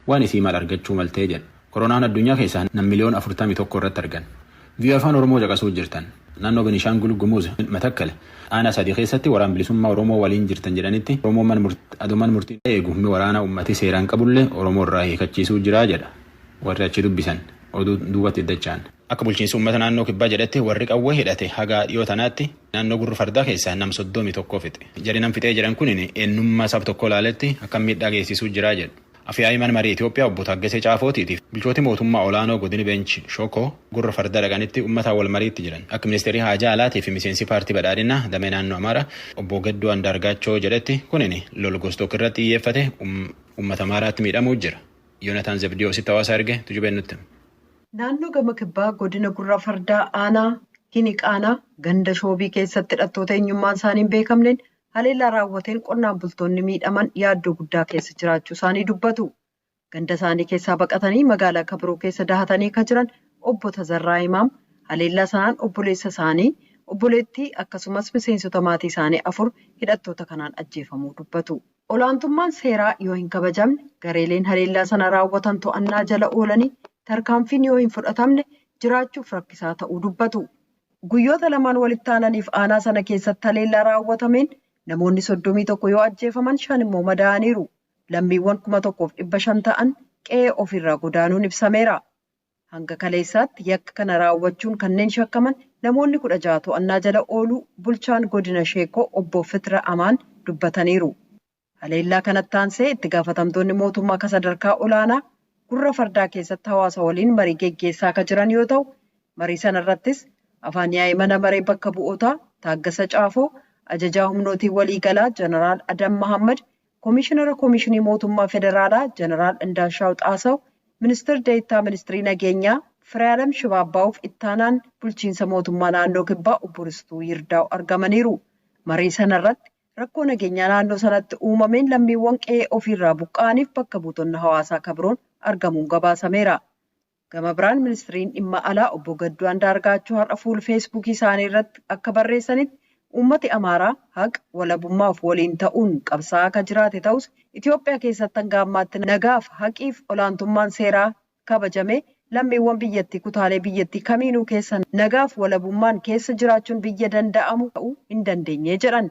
Waan isii mal argachuu maltee jedha. Koronaan addunyaa keessaa nam miliyoon 41 irratti argan. VOA Afaan Oromoo caqasuu jirtan. Naannoo Benishaangul Gumuz Matakkal aanaa sadii keessatti waraan bilisummaa Oromoo waliin jirtan jedhanitti Oromoo aduman murtii eegu humni waraanaa uummatii seeraan qabullee Oromoo irraa hiikachiisuu jiraa jedha. Warri achi dubbisan oduu duubatti iddachaan. Akka bulchiinsi uummata naannoo kibbaa jedhetti warri qawwee hidhate haga dhiyoo tanaatti naannoo Gurra Fardaa keessaa nam 31 fixe. Jari nam fixee jedhan kunin eenyummaa sab tokko ilaaletti akka miidhaa geessisuu jiraa jedhu. Afyaa'ii mana marii Itoophiyaa obbo Taaggasee Caafootiitiif bulchooti mootummaa olaanoo godini Beench Shokoo Gurra Fardaa dhaqanitti uummata wal mariitti jiran. Akka ministeerri haajaa alaatii fi miseensi paartii badhaadhinaa damee naannoo Amaaraa obbo Gadduu Andaargaachoo jedhetti kunin lol gostook irratti xiyyeeffate uummata Amaaraatti miidhamuu jira. Yoonataan Zebdiyoositti hawaasa erge tujubeen nutti. Naannoo gama kibbaa godina Gurra Fardaa aanaa Hiniqaanaa ganda Shoobii keessatti hidhattoota eenyummaan isaanii hin beekamneen haleellaa raawwateen qonnaan bultoonni miidhaman yaaddoo guddaa keessa jiraachuu isaanii dubbatu. Ganda isaanii keessaa baqatanii magaalaa Kabiroo keessa dahatanii kan jiran obbo Tazarraa Imaam haleellaa sanaan obboleessa isaanii, obboleettii akkasumas miseensota maatii isaanii 4 hidhattoota kanaan ajjeefamuu dubbatu. Olaantummaan seeraa yoo hin kabajamne gareeleen haleellaa sana raawwatan to'annaa jala oolanii tarkaanfiin yoo hin fudhatamne jiraachuuf rakkisaa ta'uu dubbatu. Guyyoota lamaan walitti aananiif aanaa sana keessatti haleellaa raawwatameen namoonni 31 yoo ajjeefaman 5 immoo madaa'aniiru. Lammiiwwan 1500 ta'an qe'ee ofiirraa godaanuun ibsameera. Hanga kaleessaatti yakka kana raawwachuun kanneen shakkaman namoonni 16 to'annaa jala ooluu bulchaan godina Sheekoo obbo Fitra Amaan dubbataniiru. Haleellaa kanatti aansee itti gaafatamtoonni mootummaa akka sadarkaa olaanaa Gurra Fardaa keessatti hawaasa waliin marii geggeessaa akka jiran yoo ta'u, marii sana irrattis afaan yaa'ii mana maree bakka bu'ootaa Taaggasa Caafoo, ajajaa humnootii waliigalaa Jeneraal Adam Mahammad, Komishinara Komishinii Mootummaa Federaalaa Jeneraal Indaashaaw Xaasaw, Ministir Deettaa Ministirii Nageenyaa Fireealam Shibaabbaa'uuf ittaanaan bulchiinsa mootummaa naannoo Kibbaa obbo Ristuu Yirdaa'u argamaniiru. Marii sana irratti rakkoo nageenyaa naannoo sanatti uumameen lammiiwwan qe'ee ofiirraa buqqa'aniif bakka buutonni hawaasaa kabiroon argamuun gabaasameera. Gama biraan ministiriin dhimma alaa obbo Gadduu Andaargaachoo har'a fuula Feesbuukii isaanii irratti akka barreessanitti uummati Amaaraa haqa walabummaaf waliin ta'uun qabsaa'aa akka jiraate ta'us Itoophiyaa keessatti hanga ammaatti nagaaf haqiif olaantummaan seeraa kabajame lammiiwwan biyyattii kutaalee biyyattii kamiinuu keessa nagaaf walabummaan keessa jiraachuun biyya danda'amu ta'uu hin dandeenye jedhan.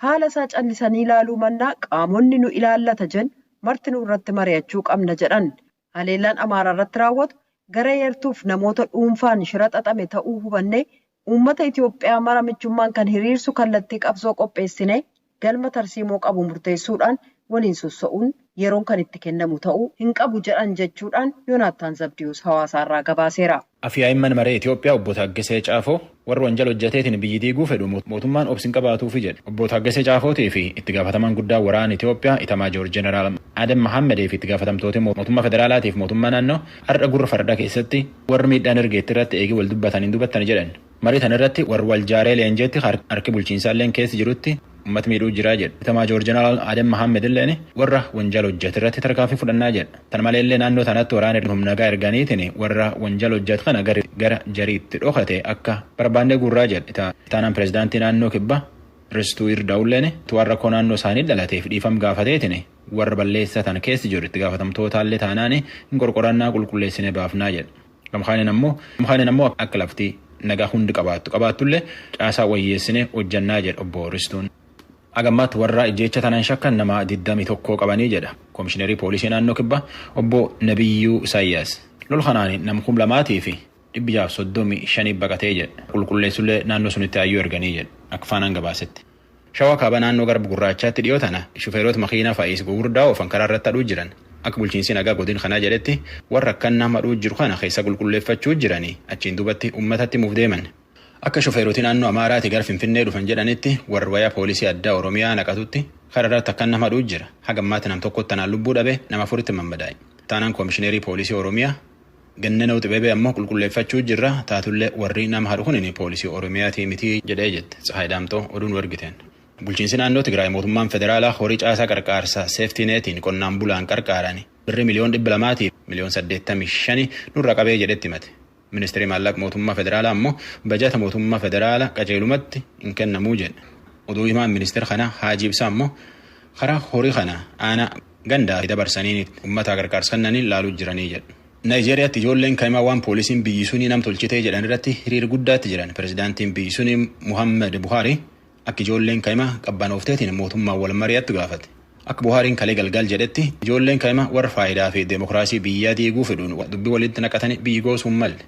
Haala isaa callisanii ilaaluu mannaa qaamonni nu ilaallata jennu marti nu irratti mari'achuu qabna jedhan. Haleellaan Amaaraa irratti raawwatu gara yartuuf namoota dhuunfaan shira xaxame ta'uu hubannee uummata Itoophiyaa mara michummaan kan hiriirsu kallattii qabsoo qopheessine galma tarsiimoo qabu murteessuudhaan waliin sossa'uun yeroon kan itti kennamu ta'uu hin qabu jedhan jechuudhaan Yoonaattaan Zabdiyoos hawaasaarraa gabaaseera. Afyaa'iin mana maree Itoophiyaa obbo Taaggasee Caafoo warra wanjala hojjateetiin biyyi diiguu fedhu mootummaan obsin qabaatuufi jedhe. Obbo Taaggasee Caafootii fi itti gaafatamaan guddaa waraana Itoophiyaa Itamaajoor Jeneraal Adam Mahammadii fi itti gaafatamtoota mootummaa federaalaatiif mootummaa naannoo har'a Gurra Fardaa keessatti warra miidhaan ergeetti irratti eegii wal dubbataniin dubbatani jedhan. Marii tana irratti warri wal jaaree leenjeetti harki bulchiinsaalleen keessa jirutti uummata miidhuu jiraa jedhe. Itamaajoor Jeneraal Adam Mahammed illeen warra wanjala hojjate irratti tarkaanfii fudhannaa jedha. Tana maleellee naannoo tanatti waraana humna erganiitiin warra wanjala hojjate kana gara jariitti dhokate akka barbaannee guurraa jedha. Itaanaan pirezidaantii naannoo kibbaa Ristuu Yirdaa'ulleen waan rakkoo naannoo isaanii dhalateef dhiifam gaafateetiin warra balleessatan keessa jiru itti gaafatamtootaallee taanaan hin qorqorannaa qulqulleessine baafnaa jedha. Gamkaaniin ammoo akka lafti nagaa hundi qabaattu qabaattullee caasaa wayyeessine hojjannaa jedha obbo Ristuun. Agammaatti warra ijjeecha tanaan shakkan nama 21 qabanii jedha. Komishinerii poolisii naannoo kibbaa obbo Nabiyyuu Isaayyaas. Lol kanaan nam 2635 baqatee jedha. Qulqulleessullee naannoo sunitti hayyuu erganii jedha. Akka faanaan gabaasetti. Shawaa kaabaa naannoo Garba Gurraachaatti dhiyoo tana shufeerota makiinaa fe'iis gugurdaa oofan karaa irratti hadhuu jiran. Akka bulchiinsi nagaa godin kanaa jedhetti warra akkan nama hadhuu jiru kana keessa qulqulleeffachuu jiranii achiin duubatti uummatatti himuuf deeman. Akka shufeeroti naannoo Amaaraati gara Finfinnee dhufan jedhanitti warri wayaa poolisii addaa Oromiyaa naqatutti karaa irratti akkan nama hadhuu jira. Haga ammaatti nam tokkotti tanaan lubbuu dhabe nama afuritti mammadaa'e. Taanaan koomishineerii poolisii Oromiyaa Gannanoo Xibebee ammoo qulqulleeffachuu jirra taatullee warri nama hadhu kunin poolisii Oromiyaatii miti jedhee jette. Tsahaay Daamxoo oduun nu ergiteen. Bulchiinsi naannoo Tigraay mootummaan federaalaa horii caasaa qarqaarsa seeftiineetiin qonnaan bulaan qarqaaran birrii miliyoon 200 miliyoon 85 nurra qabee jedhetti himate. Ministeerri maallaqa mootummaa federaalaa ammoo bajata mootummaa federaalaa qajeelumatti hin kennamuu jedhe. Oduu himaan ministeera kanaa Haajii Ibsaa ammoo karaa horii kana aanaa Gandaa dabarsaniin uummata gargaarsa kennaniin laaluu jiranii jedhu. Naayijeeriyaatti ijoolleen kaa'imaa waan poolisiin biyyi sunii nam tolchitee jedhan irratti hiriir guddaatti jiran. Pirezidaantiin biyyi sunii Muhammed Buhaari akka ijoolleen kaa'imaa qabbanoofteetiin mootummaan wal mari'attu gaafate. Akka Buhaariin kalee galgal jedhetti, ijoolleen kaa'imaa warra faayidaa fi deemokiraasii biyyaa diiguu fedhuun dubbii walitti naqatanii biyyi goosuun malle.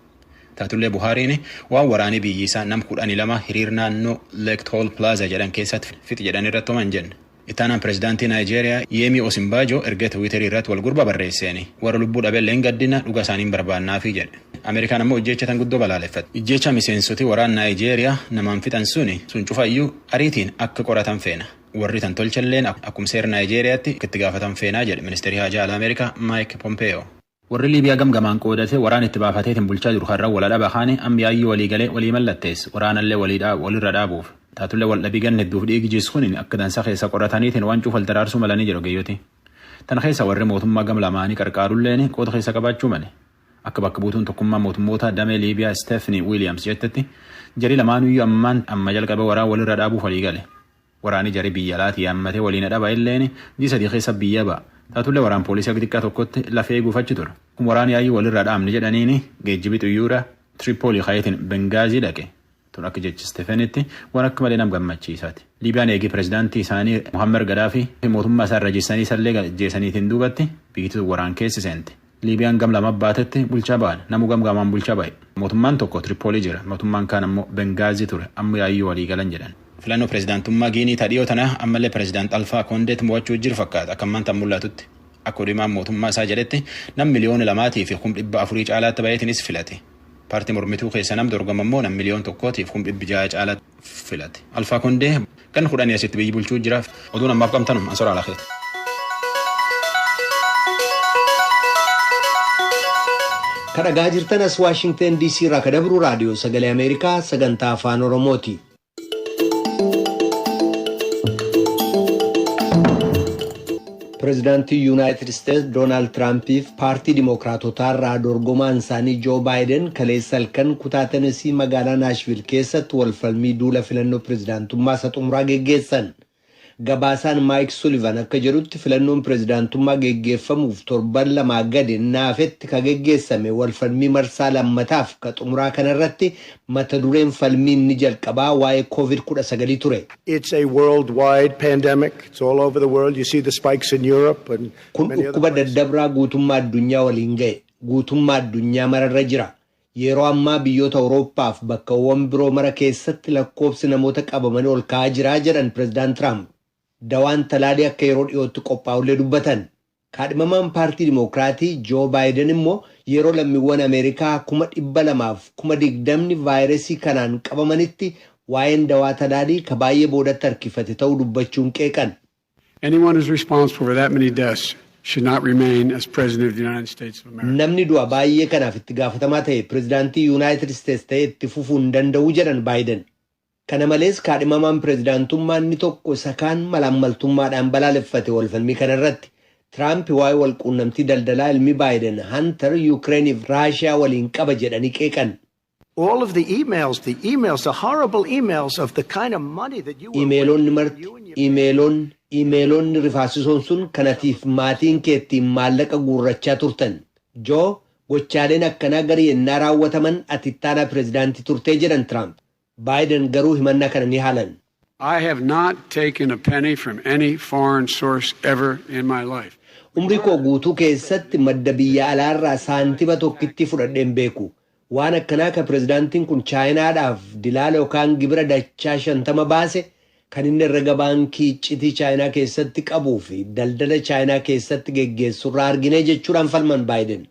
Taatullee Buhaariin waan waraanii biyyi isaa nam 12 hiriir naannoo Lekki Toll Plaza jedhan keessatti fixi jedhan irratti homan jenne. Ittaanaan pirezidaantii Naayijeeriyaa Yeemii Osinbaajoo erga Tiwiiterii irratti wal gurba barreesseeni, warra lubbuu dhabeelleen gaddina, dhuga isaaniin barbaannaafi jedhe. Ameerikaan ammoo ijjecha tan guddoo balaaleffatte. Ijjecha miseensoti waraan Naayijeeriyaa namaan fixan suni sun cufayyuu ariitiin akka qoratan feena. Warri tan tolchalleen akkuma seera Naayijeeriyaatti itti gaafatan feenaa jedhe ministeerri haajaa alaa Ameerikaa Maayik Pompeeyoo. Warri Liibiyaa gamgamaan qoodatee waraan itti baafateetiin bulchaa jiru karra wal dhaba kaane amma yaayyuu walii galee walii mallatteesse waraanallee walirra dhaabuuf. Taatullee wal dhabii ganna hedduuf dhiigi jiskuun akka dansa keessa qorataniitiin waan cuufal daraarsuu malanii jedhu ogeeyyooti. Tan keessa warri mootummaa gam lamaanii qarqaarulleen qooda keessa qabaachuu male. Akka bakka buutuun tokkummaa mootummoota damee Liibiyaa Stephanie Williams jettetti, jarii lamaanuyyuu ammaan amma jalqabe waraan walirra dhaabuuf walii gale. Waraanni jarii biyya alaatii yaammatee waliin dhaba illeen ji'a 3 keessa biyya ba'a. Taatullee waraan poolisii akka xiqqaa tokkotti lafee eeguuf achi ture. Kun waraan yaayyuu walirra dhaabne jedhaniini geejjibi xiyyoora Tiripoolii kayeetiin Bengaazii dhaqe. Tun akka jechi Stephanitti waan akka malee nam gammachiisaati. Liibiyaan eegii pirezidaantii isaanii Muhammed Gadaafi mootummaa isaa irra jessanii isallee ajjeesaniitiin duubatti biyyattii waraan keessi seente. Liibiyaan gam lama baatetti bulchaa ba'an, namuu gam gamaan bulchaa ba'e. Mootummaan tokko Tiripoolii jira, mootummaan kaan ammoo Bengaazii ture, amma yaayyuu walii galan jedhan. Filannoo pirezidaantummaa Giinii dhiyoo tana ammallee pirezidaant Alfaa Koondeet mo'achuu jiru fakkaata akka ammaan tan mul'atutti. Akka odeemaan mootummaa isaa jedhetti nam 2,400,000 caalaatti baay'eetinis filate. Paartii mormituu keessa nam dorgoma immoo nam 1,600,000 caalaatti filate. Alfaa Koondee kan 10 asitti biyyi bulchuu jira. Oduun ammaaf qabtanum ansoraa lafeeti. Kan dhagaa jirtan as Waashingtan DC irraa ka dabru Raadiyoo Sagalee Ameerikaa sagantaa Afaan Oromooti. Pireezidaantii Yuunaayitid Isteetsi Doonaald Tiraampiif paartii Dimookiraatotaa irraa dorgomaan isaanii Joo Baayiden kaleessa halkan kutaa Tenesii magaalaa Naashvil keessatti walfalmii duula filannoo pireezidaantummaa isa xumuraa geggeessan. Gabaasaan Maayik Sulivan akka jedhutti, filannoon pireezidaantummaa geggeeffamuuf torban 2 gadi naafetti ka geggeessame walfalmii marsaa lammataaf ka xumuraa kanarratti mata dureen falmii inni jalqabaa waa'ee COVID-19 ture. It's a worldwide pandemic. It's all over the world. You see the spikes in Europe and Kun many other dhukkuba places. daddabraa guutummaa addunyaa waliin ga'e. Guutummaa addunyaa mararra jira. Yeroo ammaa biyyoota Awurooppaaf bakkawwan biroo mara keessatti lakkoofsi namoota qabamanii ol ka'aa jira jedhan pireezidaant Tiraamp. Dawaan talaalii akka yeroo dhiyootti qophaa'ullee dubbatan. Kaadhimamaan paartii Dimookiraatii Joo Baayiden immoo yeroo lammiiwwan Ameerikaa 220,000 vaayirasii kanaan qabamanitti waa'een dawaa talaalii ka baay'ee boodatti harkifate ta'uu dubbachuun qeeqan. Anyone who's responsible for that many deaths should not remain as President of the United States of America. Namni du'a baay'ee kanaaf itti gaafatamaa ta'e pireezidaantii Yuunaayitid Isteetsi ta'e itti fufuu hin danda'u jedhan Baayiden. Kana malees kaadhimamaan pireezidaantummaa inni tokko isa kaan malaammaltummaadhaan balaaleffate walfalmii kanarratti. Tiraamp waa'ee walquunnamtii daldalaa ilmi Baayiden Hantar Yukireeniif Raashiyaa waliin qaba jedhanii qeeqan. All of the emails, the emails, the horrible emails of the kind of money that you were Imeelonni marti, imeelonni, imeelonni rifaasisoon sun kanatiif maatiin keettiin maallaqa guurrachaa turtan. Joo, gochaaleen akkanaa garii yennaa raawwataman ati ittaanaa pireezidaantii turtee jedhan Tiraamp. Baayiden garuu himannaa kana ni haalan. I have not taken a penny from any foreign source ever in my life. Umrii koo guutuu keessatti madda biyya alaarraa saantima tokkitti fudhadheen beeku. Waan akkanaa ka pireezidaantiin kun Chaayinaadhaaf dilaala yookaan gibira dachaa 50 baase, kan inni herrega baankii iccitii Chaayinaa keessatti qabuu fi daldala Chaayinaa keessatti geggeessurraa argine jechuudhaan falman Baayiden.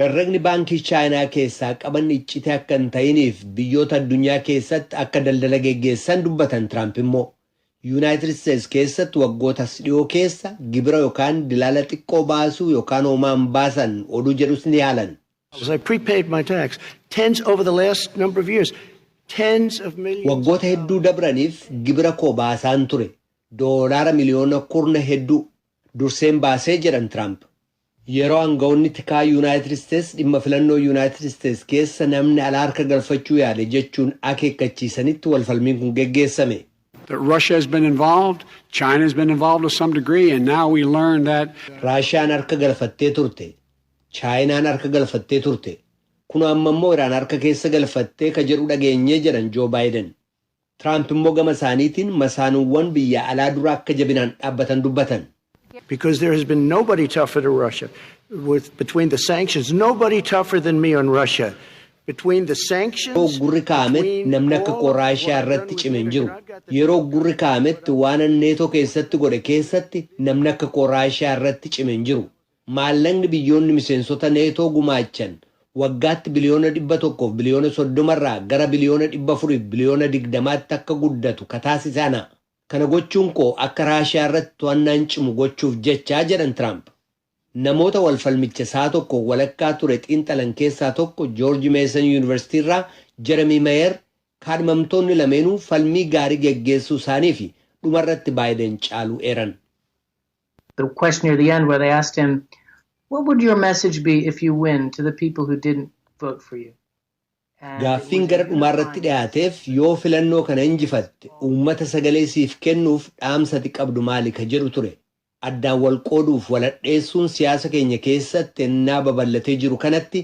Herregni baankii Chaayinaa keessaa qaban iccitii akka hin ta'iniif biyyoota addunyaa keessatti akka daldala geggeessan dubbatan Tiraamp immoo. Yuunaayitid Isteetsi keessatti waggoota as dhiyoo keessa gibira yookaan dilaala xiqqoo baasuu yookaan homaan baasan oduu jedhus ni haalan. I prepaid my tax. Tens over the last number of years. Tens of millions. Waggoota hedduu dabraniif gibira koo baasaan ture. Doolaara miliyoona kurna hedduu durseen baasee jedhan Tiraamp. Yeroo aangawoonni tikaa Yuunaayitid Isteetsi dhimma filannoo Yuunaayitid Isteetsi keessa namni alaa harka galfachuu yaale jechuun akeekkachiisanitti walfalmiin kun geggeessame. That Russia has been involved, China has been involved to some degree, and now we learn that. Raashiyaan harka galfattee turte. Chaayinaan harka galfattee turte. Kun amma immoo Iraan harka keessa galfattee ka jedhu dhageenyee jedhan Joo Baayiden. Tiraamp immoo gama isaaniitiin masaanuuwwan biyya alaa dura akka jabinaan dhaabbatan dubbatan. Because there has been nobody tougher to Russia. Between the sanctions, nobody tougher than me on Russia. Between the sanctions. Yeroo uggurri kaa'ametti namni akka koo Raashiyaa irratti cime hin jiru. Yeroo uggurri kaa'ametti waan Neetoo keessatti godhe keessatti namni akka koo Raashiyaa irratti cime hin jiru. Maallaqni biyyoonni miseensota Neetoo gumaachan waggaatti 130 biliyoona irraa gara 420 biliyoona akka guddatu kataasise ana. Kana gochuun koo akka Raashiyaa irratti to'annaan cimu gochuuf jechaa jedhan Tiraamp. Namoota wal falmicha isaa tokko walakkaa ture xiinxalan keessaa tokko Joorji Meesan Yuunivarsiitii irraa Jeremy Mayer kaadhimamtoonni lameenuu falmii gaarii geggeessuu isaanii fi dhumarratti Baayiden caaluu eeran. The question near the end where they asked him, "What would your message be if you win to the people who didn't vote for you?" Gaaffiin gara dhumaarratti dhiyaateef yoo filannoo kana injifatte uummata sagalee siif kennuuf dhaamsati qabdu maali ka jedhu ture. Addaan wal qooduuf waladheessuun siyaasa keenya keessatti ennaa babal'atee jiru kanatti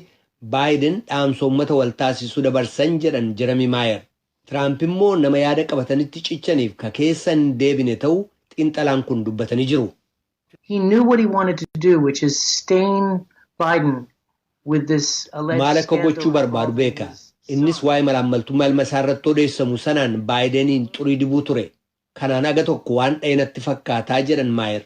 Baayiden dhaamsa uummata wal taasisuu dabarsan jedhan Jeremy Maayer. Tiraamp immoo nama yaada qabatanitti cichaniif ka keessa hin deebine ta'uu xiinxalaan kun dubbatanii jiru. He knew what he wanted to do, which is stain Biden with this alleged Maal akka gochuu barbaadu beeka. Innis waa'ee malaammaltummaa ilma isaa irratti odeessamu sanaan Baayideniin xurii dibuu ture. Kanaan aga tokko waan dha'e fakkaataa jedhan Maayer.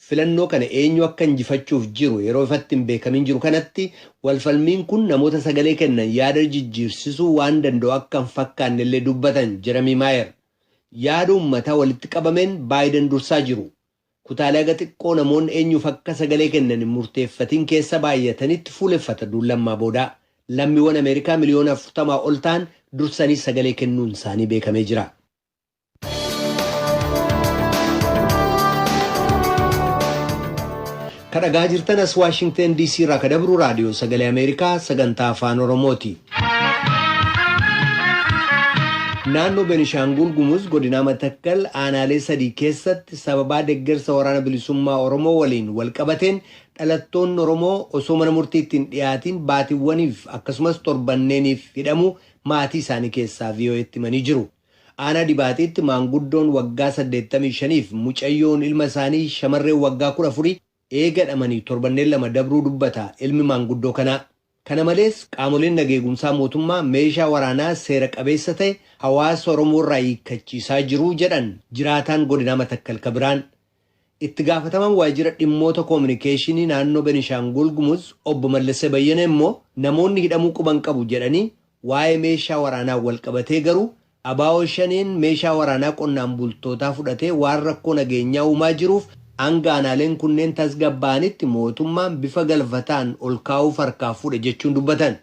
Filannoo kana eenyu akka injifachuuf jiru yeroo ifatti hin beekamin jiru kanatti walfalmiin kun namoota sagalee kennan yaada jijjiirsisuu waan danda'u akka hin fakkaanne illee dubbatan Jeremy Maayer. Yaada uummataa walitti qabameen Baayiden dursaa jiru. Kutaalee aga xiqqoo namoonni eenyuuf akka sagalee kennan hin murteeffatin keessa baay'atanitti fuuleffata duullammaa boodaa. Lammiiwwan Ameerikaa 40 miliyoona ol ta'an dursanii sagalee kennuun isaanii beekamee jira. Kan dhagaa jirtan as Waashingtan DC irraa ka dabru raadiyoo sagalee Ameerikaa sagantaa afaan Oromooti. Naannoo Benishaangul Gumuz godina Matakkal aanaalee sadii keessatti sababaa deeggarsa waraana bilisummaa Oromoo waliin walqabateen dhalattoonni Oromoo osoo mana murtiitti hin dhiyaatiin baatiiwwaniif akkasumas torbanneeniif hidhamu maatii isaanii keessaa VOA'tti himanii jiru. Aanaa Dibaatiitti maanguddoon waggaa 85f mucayyoon ilma isaanii shamarreen waggaa 14 eega hidhamanii torbanneen 2 dabruu dubbata ilmi maanguddoo kanaa. Kana malees qaamoleen nageegumsaa mootummaa meeshaa waraanaa seera qabeessa ta'e hawaasa Oromoo irraa hiikkachiisaa jiru jedhan jiraataan godina Matakkal Kabiraan. Itti gaafatamaan waajjira dhimmoota koominikeeshinii naannoo Benishaangul Gumuz obbo Mallasee Bayyana immoo namoonni hidhamuu quban qabu jedhanii waa'ee meeshaa waraanaa wal qabatee garuu ABO shaneen meeshaa waraanaa qonnaan bultootaa fudhatee waan rakkoo nageenyaa uumaa jiruuf hanga aanaaleen kunneen tasgabbaa'anitti mootummaan bifa galfataan ol kaa'uuf harkaa fuudhe jechuun dubbatan.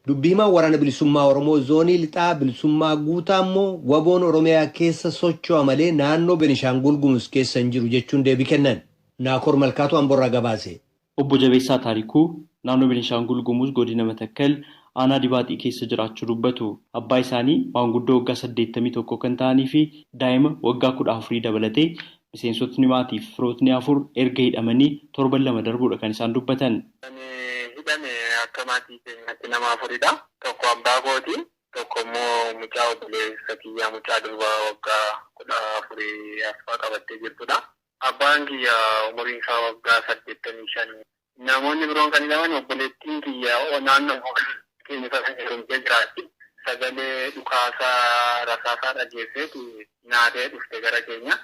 Dubbii himaan waraana bilisummaa Oromoo zoonii lixaa bilisummaa guutaa immoo waboon Oromiyaa keessa socho'a malee naannoo Benishaangul Gumuz keessa hin jiru jechuun deebii kennan. Naakoor Malkaatu Amborraa gabaase. Obbo Jabeessaa Taarikuu naannoo Benishaangul Gumuz godina Matakkal aanaa Dibaaxii keessa jiraachuu dubbatu. Abbaa isaanii maanguddoo waggaa 81 kan ta'anii fi daa'ima waggaa 14 dabalatee miseensotni maatii fi firootni afur erga hidhamanii torban 2 darbuudha kan isaan dubbatan. Hidhame akka maatii keenyaatti nama afuridha. Tokko abbaa kooti. Tokko immoo mucaa obboleessa kiyyaa mucaa durbaa waggaa 14 afaa qabattee jirtudha. Abbaan kiyya umuriin isaa waggaa 85. Namoonni biroon kan hidhaman obboleettiin kiyya naannoo keenya sana heerumtee jiraatti. Sagalee dhukaasaa rasaasaa dhageesseetu naatee dhufte gara keenya.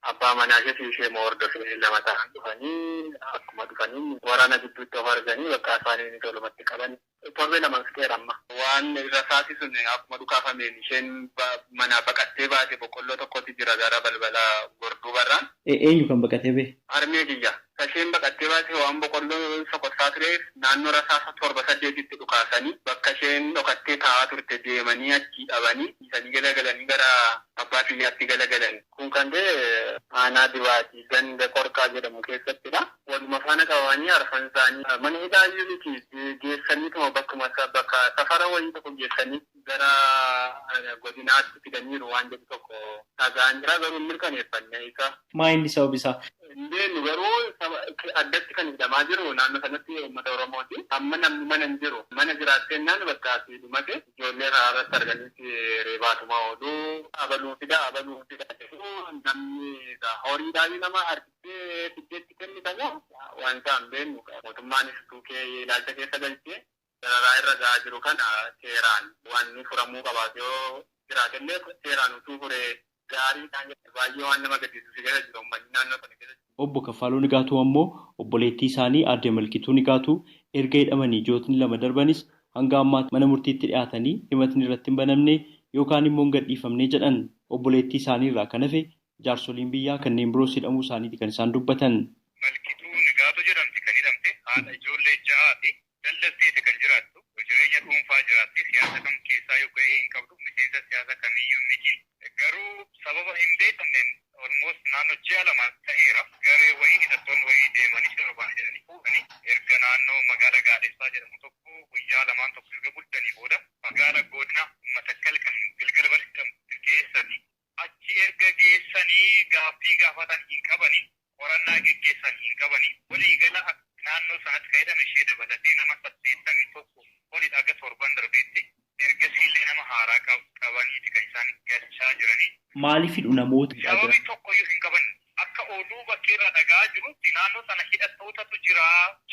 Abbaa manaa ishee ishee immoo hordofee lama ta'an dhufanii akkuma dhufanii waraana gidduutti of arganii bakka isaanii tolumatti qaban. Torbee 2 fixeera amma. Waan rasaasi sun akkuma dhukaafameen isheen manaa baqattee baate boqqolloo tokkotu jira gara balbala gorduu barraan. Eenyu kan baqatee bahe? Harmee kiyya. Isheen baqattee baate waan boqqolloo sokossaa tureef naannoo rasaasa torba saddeetitti dhukaasanii bakka isheen dhokattee taa'aa turte deemanii achi dhabanii isanii galagalanii gara abbaa kiyyaatti galagalan. Kun kan ta'e aanaa Dibaatii ganda Qorqaa jedhamu keessattidha. Waluma faana qabamanii arfan isaanii mana hidhaa iyyuu miti geessaniituma bakkuma bakka safara wayii tokko geessanii gara godinaatti fidaniiru waan jedhu tokko dhagaan jira garuu mirkaneeffanne isa. Maa inni sabab isaa? Hin garuu addatti kan hidhamaa jiru naannoo sanatti uummata Oromooti. Amma namni mana hin jiru. Mana jiraattennaan bakka asii dhumate ijoollee karaa irratti arganitti reebaatuma oolu abaluu fida abaluu fida jedhu namni horiidhaan nama harkisee fiddeetti kennitama waan isaan beeknu mootummaanis tuukee ilaalcha keessa galchee dararaa irra gahaa jiru kana seeraan waan furamuu qabaatu yoo jiraatellee seeraan utuu furee gaarii baay'ee waan nama gaddisiisu keessa jiru uummanni naannoo sana keessa. Obbo Kaffaluu Nigaatuu ammoo obboleettii isaanii aadde Malkituu Nigaatuu erga hidhamanii ji'ootni 2 darbanis hanga ammaatti mana murtiitti dhiyaatanii himatni irratti hin banamne yookaan immoo hin gadhiifamne jedhan. Obboleettii isaanii irraa kan hafe jaarsoliin biyyaa kanneen biroos hidhamuu isaaniiti kan isaan dubbatan. Malkituu Nigaatuu jedhamti kan hidhamte haadha ijoollee 6ti. Daldalteeti kan jiraattu jireenya dhuunfaa jiraatti siyaasa kam keessaa yoo ga'ee hin qabdu miseensa siyaasa kamiyyuu miti. Garuu sababa hin beekamneen almost naannoo ji'a 2 ta'eera garee wayii hidhattoonni wayii deemanii sirbaan jedhanii fuudhanii erga naannoo magaala Gaadessaa jedhamu tokko guyyaa 2 tokko erga bulchanii booda magaala godina Matakkal kan Gilgal Balis geessanii achi erga geessanii gaaffii gaafatan hin qabanii qorannaa geggeessan hin qabanii waliigala naannoo sanatti kan hidhame ishee dabalatee nama 81 oli dhaga 7 darbeetti ergasiillee nama haaraa qabaniiti kan isaan galchaa jiranii. Maaliif hidhu namoota? Sababii tokkoyyuu hin qaban. Akka oduu bakkeerraa dhagaa jirutti naannoo sana hidhattootatu jira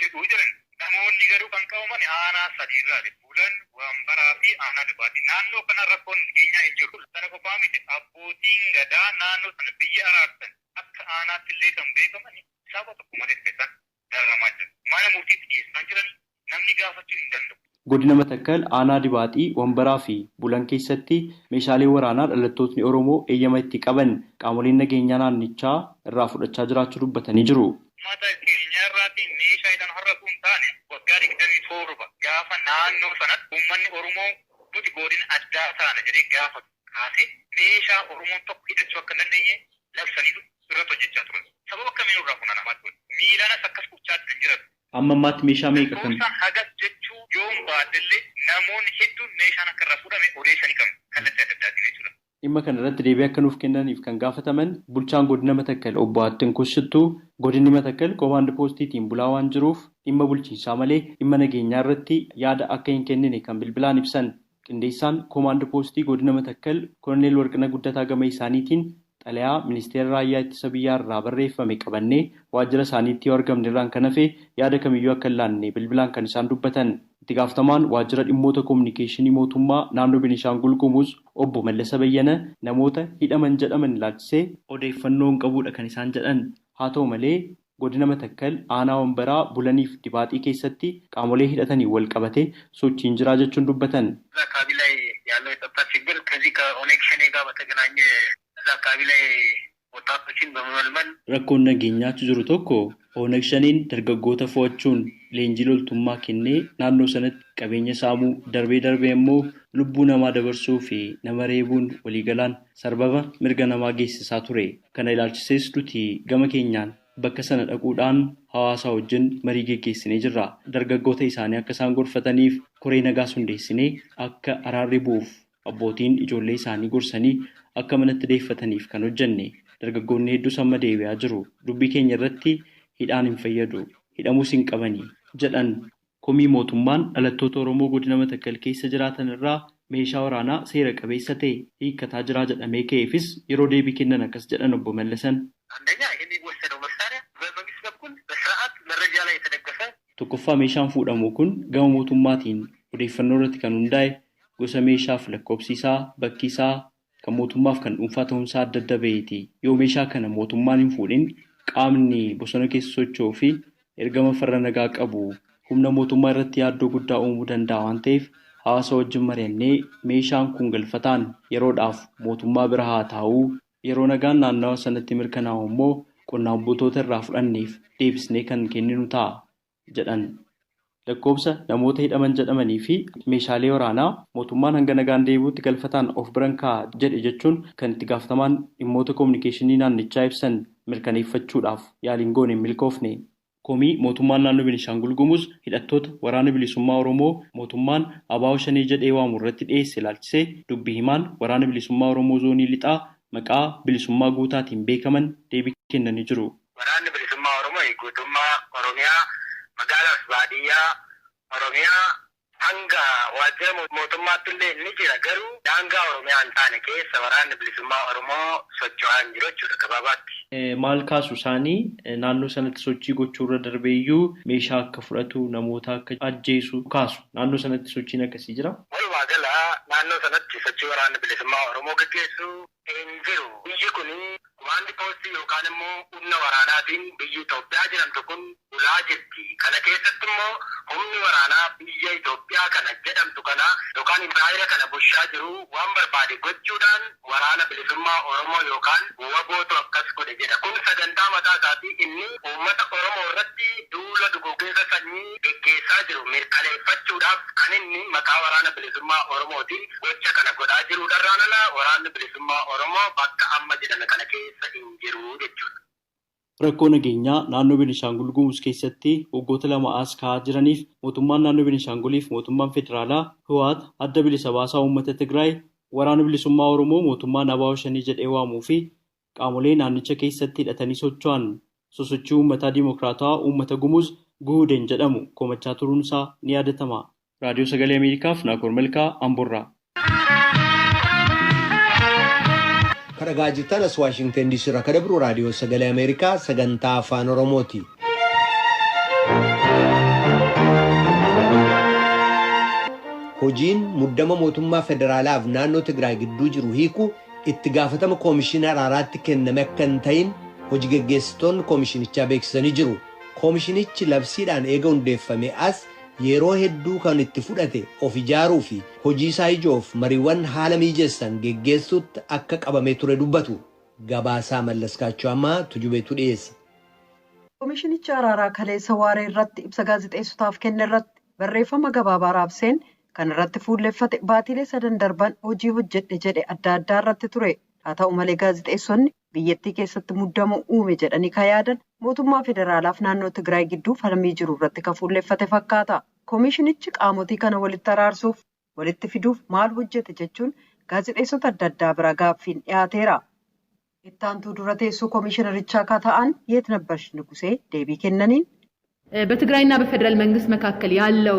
jedhuu jiran. Namoonni garuu kan qabaman aanaa 3 irraati. Bulan, Wambaraa fi aanaa Dibaati. Naannoo kana rakkoon nageenyaa hin jiru. Sana qofaa miti abbootiin gadaa naannoo sana biyya araarsan akka aanaatti illee kan beekaman saba tokko malee kan isaan dararamaa jiran. Mana murtiitti dhiyeessaa jiran namni gaafachuu hin danda'u. Godina Matakkal aanaa Dibaaxii, Wambaraa fi Bulan keessatti meeshaalee waraanaa dhalattootni Oromoo eeyyama itti qaban qaamoleen nageenyaa naannichaa irraa fudhachaa jiraachuu dubbatanii jiru. Uummata keenya irraatti meeshaa hidhan har'a kun taane waggaa 27 gaafa naannoo sanatti uummanni Oromoo nuti godina addaa taana jedhee gaafa kaase meeshaa Oromoon tokko hidhachuu akka hin dandeenye labsaniitu irratti hojjechaa turan. Sababa akkamiin irraa funaanamaa ture? Miilaanas akkas gochaa kan jiran. Amma ammaatti meeshaa meeqa kan? Hagas jechuu yoon baadillee namoonni hedduun meeshaan akka irraa fuudhame odeessanii qabu kallattii adda addaatiin jechuudha. Dhimma kana irratti deebii akka nuuf kennaniif kan gaafataman bulchaan godina Matakkal obbo Attin Kushittuu godinni Matakkal koomaand poostiitiin bulaa waan jiruuf dhimma bulchiinsaa malee dhimma nageenyaa irratti yaada akka hin kennine kan bilbilaan ibsan. Qindeessaan koomaand poostii godina Matakkal Koloneel Warqina Guddataa gama isaaniitiin xalayaa ministeera raayyaa ittisa biyyaa irraa barreeffame qabannee waajjira isaaniitti yoo argamne irraan kan hafe yaada kamiyyuu akka hin laanne bilbilaan kan isaan dubbatan. Itti gaafatamaan waajjira dhimmoota koominikeeshinii mootummaa naannoo Beenishaangul Gumuz obbo Mallasa Bayyana namoota hidhaman jedhaman ilaalchisee odeeffannoo hin qabuudha kan isaan jedhan. Haa ta'u malee godina Matakkal aanaa Wambaraa Bulaniif Dibaaxii keessatti qaamolee hidhatanii wal qabate sochiin jiraa jechuun dubbatan. አካባቢ ላይ ያለው የጸጥታ ችግር ከዚህ ከኦነግ ሸኔ ጋር በተገናኘ እዛ አካባቢ ላይ ወጣቶችን በመመልመል Rakkoon nageenyaa jiru tokko Oonag Shaneen dargaggoota fo'achuun leenjii loltummaa kennee naannoo sanatti qabeenya saamuu darbee darbee immoo lubbuu namaa dabarsuu fi nama reebuun waliigalaan sarbama mirga namaa geessisaa ture. Kana ilaalchisees nuti gama keenyaan bakka sana dhaquudhaan hawaasa wajjin marii geggeessinee jirra. Dargaggoota isaanii akka isaan gorfataniif koree nagaa hundeessinee akka araarri bu'uuf abbootiin ijoollee isaanii gorsanii akka manatti deeffataniif kan hojjenne. Dargaggoonni hedduus amma deebi'aa jiru. Dubbii keenya irratti hidhaan hin fayyadu. Hidhamuus hin qabani jedhan. Komii mootummaan dhalattoota Oromoo godina Matakkal keessa jiraatan irraa meeshaa waraanaa seera qabeessa ta'e hiikkataa jira jedhamee ka'eefis yeroo deebii kennan akkas jedhan obbo Mallasan. አንደኛ የሚወሰደው መሳሪያ በመንግስት በኩል በስርዓት መረጃ ላይ የተደገፈ Tokkoffaa meeshaan fuudhamu kun gama mootummaatiin odeeffannoo irratti kan hundaa'e gosa meeshaaf lakkoofsi isaa bakki isaa kan mootummaaf kan dhuunfaa ta'uunsaa adda adda baheeti. Yoo meeshaa kana mootummaan hin fuudhin qaamni bosona keessa socho'uu fi ergama farra nagaa qabu humna mootummaa irratti yaaddoo guddaa uumuu danda'a waan ta'eef hawaasa wajjin mari'annee meeshaan kun galfataan yeroodhaaf mootummaa bira haa taa'uu yeroo nagaan naannawa sanatti mirkanaa'u immoo qonnaan bultoota irraa fudhanneef deebisnee kan kenninu ta'a jedhan. Lakkoobsa namoota hidhaman jedhamanii fi meeshaalee waraanaa mootummaan hanga nagaan deebi'utti galfataan of biran kaa'a jedhe jechuun kan itti gaafatamaan dhimmoota koominikeeshinii naannichaa ibsan mirkaneeffachuudhaaf yaaliin goone hin milkoofne. Komii mootummaan naannoo Beenishaangul Gumuz hidhattoota waraana bilisummaa Oromoo mootummaan ABO Shanee jedhee waamu irratti dhiyeesse ilaalchisee dubbii himaan waraana bilisummaa Oromoo zoonii lixaa maqaa bilisummaa guutaatiin beekaman deebii kennanii jiru. Waraanni bilisummaa Oromoo guutummaa Oromiyaa magaalaa fi baadiyyaa Oromiyaa hanga waajjira mootummaatti illee ni jira, garuu daangaa Oromiyaa hin taane keessa waraanni bilisummaa Oromoo socho'aa hin jiru jechuudha gabaabaatti. Maal kaasu isaanii naannoo sanatti sochii gochuu irra darbee iyyuu meeshaa akka fudhatu, namoota akka ajjeesu kaasu. Naannoo sanatti sochiin akkasii jira. Walumaa gala naannoo sanatti sochii waraanni bilisummaa Oromoo gaggeessu hin jiru. Biyyi kun komaandi poostii yookaan immoo humna waraanaatiin biyyi Itoophiyaa jedhamtu kun bulaa jirti. Kana keessatti immoo humni waraanaa biyya Itoophiyaa kana jedhamtu kana yookaan impaayera kana bulchaa jiru waan barbaade gochuudhaan waraana bilisummaa Oromoo yookaan WBOtu akkas godhe jedha. Kun sagantaa mataa isaatii inni uummata Oromoo irratti duula duguugginsa sanyii geggeessaa jiru mirkaneeffachuudhaaf kan inni maqaa waraana bilisummaa Oromootiin gocha kana godhaa jiru. Dharraan ala waraanni bilisummaa Oromoo bakka amma jedhame kana keessa hin jiru jechuudha. Rakkoo nageenyaa naannoo Beenishaangul Gumuz keessatti waggoota 2 as ka'aa jiraniif mootummaan naannoo Beenishaanguliif mootummaan federaalaa Hiwaat adda bilisa baasaa uummata Tigraay waraana bilisummaa Oromoo mootummaan ABO Shanee jedhee waamuu fi qaamolee naannicha keessatti hidhatanii socho'an sosochii uummataa Dimookiraatawaa uummata Gumuz Guhuden jedhamu komachaa turuun isaa ni yaadatama. Raadiyoo Sagalee Ameerikaaf Naakoor Malkaa Amboorraa. Dhaggeeffachaa jirtan as Waashingtan DC irraa kan dabru Raadiyoo Sagalee Ameerikaa sagantaa Afaan Oromooti. Hojiin muddama mootummaa federaalaaf naannoo Tigraay gidduu jiru hiikuu itti gaafatama koomishina araaraatti kenname akka hin ta'in hojii geggeessitoonni koomishinichaa beeksisanii jiru. Koomishinichi labsiidhaan eega hundeeffame as yeroo hedduu kan itti fudhate of ijaaruu fi hojii isaa ijoof mariiwwan haala mijeessan geggeessuutti akka qabamee ture dubbatu. Gabaasaa Mallaskaachuu ammaa Tujubeetu dhiyeessa. Koomishinichi araaraa kaleessa waaree irratti ibsa gaazexeessotaaf kenne irratti barreeffama gabaabaa raabseen kan irratti fuulleffate baatiilee sadan darban hojii hojjedhe jedhe adda addaa irratti ture. Haa ta'u malee gaazexeessonni biyyattii keessatti muddama uume jedhanii kan yaadan mootummaa federaalaaf naannoo Tigraay gidduu falmii jiru irratti kan fuulleffate fakkaata. Koomishinichi qaamotii kana walitti araarsuuf walitti fiduuf maal hojjete jechuun gaazexeessota adda addaa bira gaaffiin dhiyaateera. Ittaantuu dura teessoo koomishinarichaa akka ta'an Yeetnabbarsh Nugusee deebii kennaniin በትግራይና በፌዴራል መንግስት መካከል ያለው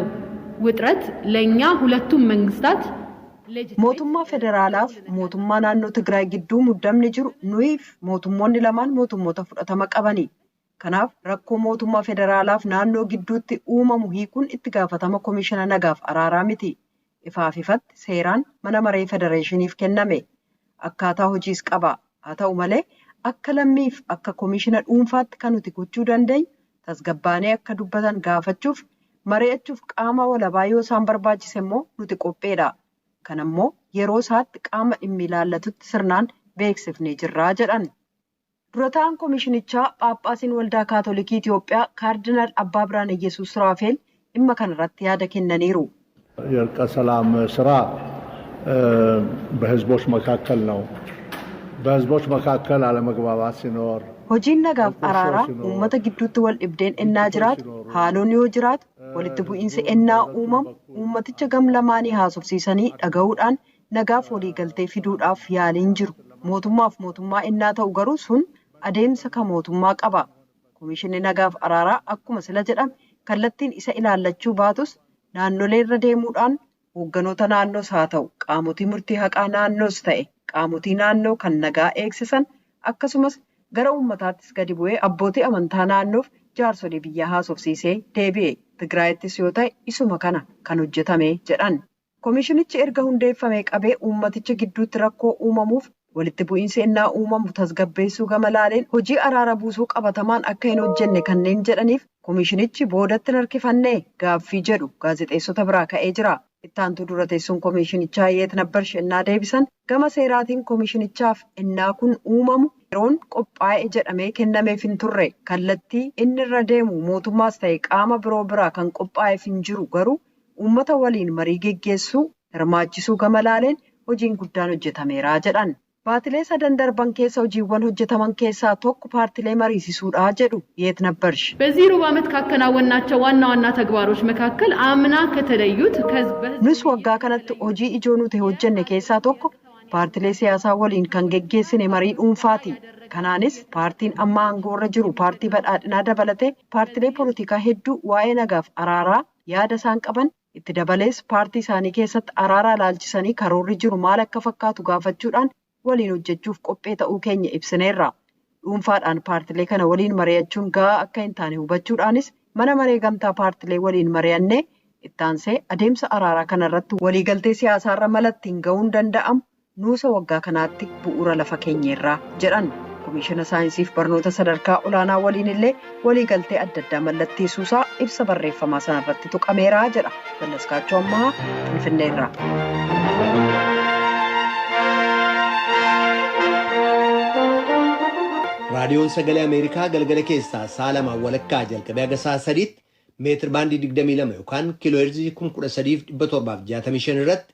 ውጥረት ለእኛ ሁለቱም መንግስታት Mootummaa federaalaaf mootummaa naannoo Tigraay gidduu muddamni jiru nuyiif mootummoonni lamaan mootummoota fudhatama qabani. Kanaaf rakkoo mootummaa federaalaaf naannoo gidduutti uumamu hiikuun itti gaafatama koomishina nagaaf araaraa miti. Ifaaf ifatti seeraan mana maree federeeshiniif kenname. Akkaataa hojiis qaba. Haa ta'u malee akka lammiif akka koomishina dhuunfaatti kan nuti gochuu dandeenyu tasgabbaanee akka dubbatan gaafachuuf mari'achuuf qaama walabaa yoo isaan barbaachise immoo nuti qopheedha. Kan ammoo yeroo isaatti qaama dhimmi ilaallatutti sirnaan beeksifnee jirraa jedhan. Dura ta'an koomishinichaa Phaaphaasiin Waldaa Kaatolikii Itoophiyaa Kaardinaal Abbaa Birhaan Iyyasuus Raafeel dhimma kanarratti yaada kennaniiru. የእርቀ ሰላም ስራ በህዝቦች መካከል ነው። በህዝቦች መካከል አለመግባባት ሲኖር Hojiin nagaaf araaraa uummata gidduutti wal dhibdeen ennaa jiraatu, haaloon yoo jiraatu, walitti bu'iinsi ennaa uumamu uummaticha gam lamaanii haasofsiisanii dhaga'uudhaan nagaaf waliigaltee fiduudhaaf yaaliin jiru. Mootummaaf mootummaa ennaa ta'u garuu sun adeemsa kan mootummaa qaba. Komishinni nagaaf araaraa akkuma sila jedhame kallattiin isa ilaallachuu baatus naannolee irra deemuudhaan hoogganoota naannoos haa ta'u qaamotii murtii haqaa naannoos ta'e qaamotii naannoo kan nagaa eegsisan akkasumas gara uummataattis gadi bu'ee abbootii amantaa naannoof jaarsolii biyyaa haasofsiisee deebi'e. Tigraayittis yoo ta'e isuma kana kan hojjetame jedhan. Komishinichi erga hundeeffamee qabee uummaticha gidduutti rakkoo uumamuuf walitti bu'iinsi ennaa uumamu tasgabbeessuu gama laaleen hojii araara buusuu qabatamaan akka hin hojjenne kanneen jedhaniif komishinichi boodatti harkifannee gaaffii jedhu gaazexeessota biraa ka'ee jira. Ittaantuu dura teessuun komishinichaa Yeetnabbarsh ennaa deebisan gama seeraatiin komishinichaaf ennaa kun uumamu yeroon qophaa'e jedhamee kennameef hin turre. Kallattii inni irra deemu mootummaas ta'e qaama biroo biraa kan qophaa'eef hin jiru garuu uummata waliin marii geggeessuu hirmaachisuu gama laaleen hojiin guddaan hojjetameera jedhan. Baatilee sadan darban keessa hojiiwwan hojjetaman keessaa tokko paartilee mariisisuudha jedhu Yeetnabbarsh. በዚህ ሩብ ዓመት ካከናወናቸው ዋና ዋና ተግባሮች መካከል አምና ከተለዩት Nus waggaa kanatti hojii ijoo nuti hojjenne keessaa tokko paartilee siyaasaa waliin kan geggeessine marii dhuunfaati. Kanaanis paartiin amma aangoorra jiru paartii badhaadhinaa dabalatee paartilee poolitikaa hedduu waa'ee nagaaf araaraa yaada isaan qaban itti dabalees paartii isaanii keessatti araaraa ilaalchisanii karoorri jiru maal akka fakkaatu gaafachuudhaan waliin hojjechuuf qophee ta'uu keenya ibsineerra. Dhuunfaadhaan paartilee kana waliin mari'achuun gahaa akka hin taane hubachuudhaanis mana maree gamtaa paartilee waliin mari'annee ittaansee adeemsa araaraa kanarratti waliigaltee siyaasaarra malatti hin ga'uun danda'amu nuusa waggaa kanaatti bu'uura lafa keenyeerraa jedhan. Komishiina saayinsiif barnoota sadarkaa olaanaa waliin illee waliigaltee adda addaa mallatteessuusaa ibsa barreeffamaa sanarratti tuqameeraa jedha. Mallaskaachoo Ammahaa Finfinneerraa. Raadiyoon Sagalee Ameerikaa galgala keessaa sa'a lamaan walakkaa jalqabee haga sa'a sadiitti meetir baandii 22 yookaan kiiloo heerzii 13,765 irratti,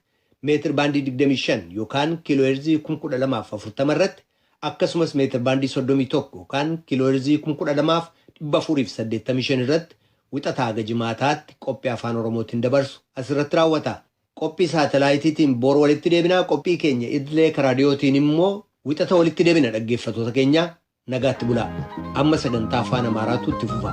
meetir baandii 25 yookaan kiiloo heerzii 12,040 irratti, akkasumas meetir baandii 31 yookaan kiiloo heerzii 12,485 irratti wixataa haga jimaataatti qophii afaan Oromootiin dabarsu asirratti raawwata. Qophii saatalaayitiitiin boor walitti deebinaa, qophii keenya idilee raadiyootiin immoo wixata walitti deebina. Dhaggeeffattoota keenya, nagaatti bulaa. Amma sagantaa afaan Amaaraatu itti fufa.